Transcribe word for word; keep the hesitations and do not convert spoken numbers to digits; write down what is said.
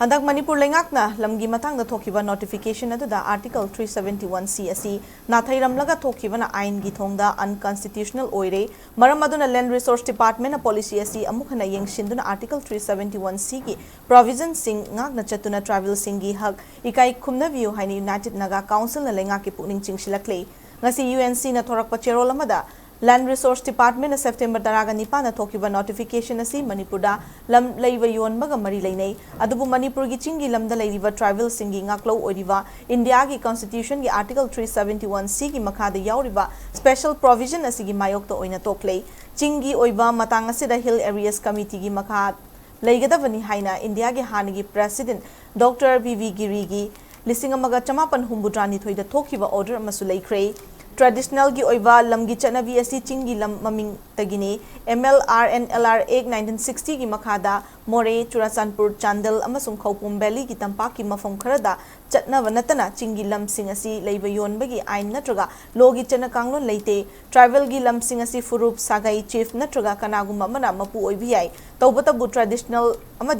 ꯍꯟꯗꯛ ꯃꯅꯤꯄꯨꯔ ꯂꯩꯉꯥꯛꯅ ꯂꯝꯒꯤ ꯃꯇꯥꯡꯗ ꯊꯣꯛꯈꯤꯕ notification ꯑꯗꯨꯗ Article three seventy one C ꯑꯁꯤ ꯅꯥꯊꯩꯔꯝꯂꯒ ꯊꯣꯛꯈꯤꯕꯅ ꯑꯥꯏꯟꯒꯤ ꯊꯣꯡꯗ unconstitutional ꯑꯣꯏꯔꯦ꯫ ꯃꯔꯝ ꯑꯗꯨꯅ Land Resource Department ꯅ policy ꯑꯁꯤ ꯑꯃꯨꯛ ꯍꯟꯅ ꯌꯦꯡꯁꯤꯟꯗꯨꯅ Article three seventy one C ꯒꯤ provision ꯁꯤꯡ ꯉꯥꯛꯅ ꯆꯠꯇꯨꯅ tribal ꯁꯤꯡꯒꯤ ꯍꯛ ꯏꯀꯥꯏ ꯈꯨꯝꯅꯕꯤꯌꯨ ꯍꯥꯏꯅ United Naga Council ꯅ ꯂꯩꯉꯥꯛꯀꯤ ꯄꯨꯛꯅꯤꯡ ꯆꯤꯡꯁꯤꯜꯂꯛꯂꯤ꯫ ꯉꯁꯤ U N C ꯅ ꯊꯣꯔꯛꯄ ꯆꯦꯔꯣꯜ ꯑꯃꯗ Land Resource Department ꯅ September ꯇꯔꯥꯒ ꯅꯤꯄꯥꯟꯗ ꯊꯣꯛꯈꯤꯕ notification ꯑꯁꯤ ꯃꯅꯤꯄꯨꯔꯗ ꯂꯝ ꯂꯩꯕ ꯌꯣꯟꯕꯒ ꯃꯔꯤ ꯂꯩꯅꯩ꯫ ꯑꯗꯨꯕꯨ ꯃꯅꯤꯄꯨꯔꯒꯤ ꯆꯤꯡꯒꯤ ꯂꯝꯗ ꯂꯩꯔꯤꯕ tribal ꯁꯤꯡꯒꯤ ꯉꯥꯛꯂꯧ ꯑꯣꯏꯔꯤꯕ India ꯒꯤ Constitution ꯒꯤ Article three seventy one C ꯒꯤ ꯃꯈꯥꯗ ꯌꯥꯎꯔꯤꯕ special provision ꯑꯁꯤꯒꯤ ꯃꯥꯌꯣꯛꯇ ꯑꯣꯏꯅ ꯊꯣꯛꯂꯦ꯫ ꯆꯤꯡꯒꯤ ꯑꯣꯏꯕ ꯃꯇꯥꯡ ꯑꯁꯤꯗ Hill Areas Committee ꯒꯤ ꯃꯈꯥ ꯂꯩꯒꯗꯕꯅꯤ ꯍꯥꯏꯅ India ꯒꯤ ꯍꯥꯟꯅꯒꯤ President Doctor ꯕꯤ ꯕꯤ ꯒꯤꯔꯤꯒꯤ ꯂꯤꯁꯤꯡ ꯑꯃꯒ ꯆꯃꯥꯄꯟ ꯍꯨꯝꯐꯨꯇꯔꯥꯅꯤꯊꯣꯏꯗ ꯊꯣꯛꯈꯤꯕ order ꯑꯃꯁꯨ ꯂꯩꯈ꯭ꯔꯦ꯫ Traditional ꯒꯤ ꯑꯣꯏꯕ ꯂꯝꯒꯤ ꯆꯠꯅꯕꯤ ꯑꯁꯤ ꯆꯤꯡꯒꯤ ꯂꯝ ꯃꯃꯤꯡꯗꯒꯤꯅꯤ꯫ M L R and L R Act nineteen sixty ꯒꯤ ꯃꯈꯥꯗ ꯃꯣꯔꯦ, ꯆꯨꯔꯥꯆꯥꯟꯄꯨꯔ, ꯆꯥꯟꯗꯦꯜ ꯑꯃꯁꯨꯡ ꯈꯧꯄꯨꯝ Valley ꯒꯤ ꯇꯝꯄꯥꯛꯀꯤ ꯃꯐꯝ ꯈꯔꯗ ꯆꯠꯅꯕ ꯅꯠꯇꯅ ꯆꯤꯡꯒꯤ ꯂꯝꯁꯤꯡ ꯑꯁꯤ ꯂꯩꯕ ꯌꯣꯟꯕꯒꯤ ꯑꯥꯏꯟ ꯅꯠꯇ꯭ꯔꯒ law ꯒꯤ ꯆꯠꯅ ꯀꯥꯡꯂꯣꯟ ꯂꯩꯇꯦ꯫ Tribal ꯒꯤ ꯂꯝꯁꯤꯡ ꯑꯁꯤ ꯐꯨꯔꯨꯞ, ꯁꯥꯒꯩ, chief ꯅꯠꯇ꯭ꯔꯒ ꯀꯅꯥꯒꯨꯝꯕ ꯑꯃꯅ ꯃꯄꯨ ꯑꯣꯏꯕ ꯌꯥꯏ꯫ ꯇꯧꯕꯇꯕꯨ traditional ꯑꯃꯗꯤ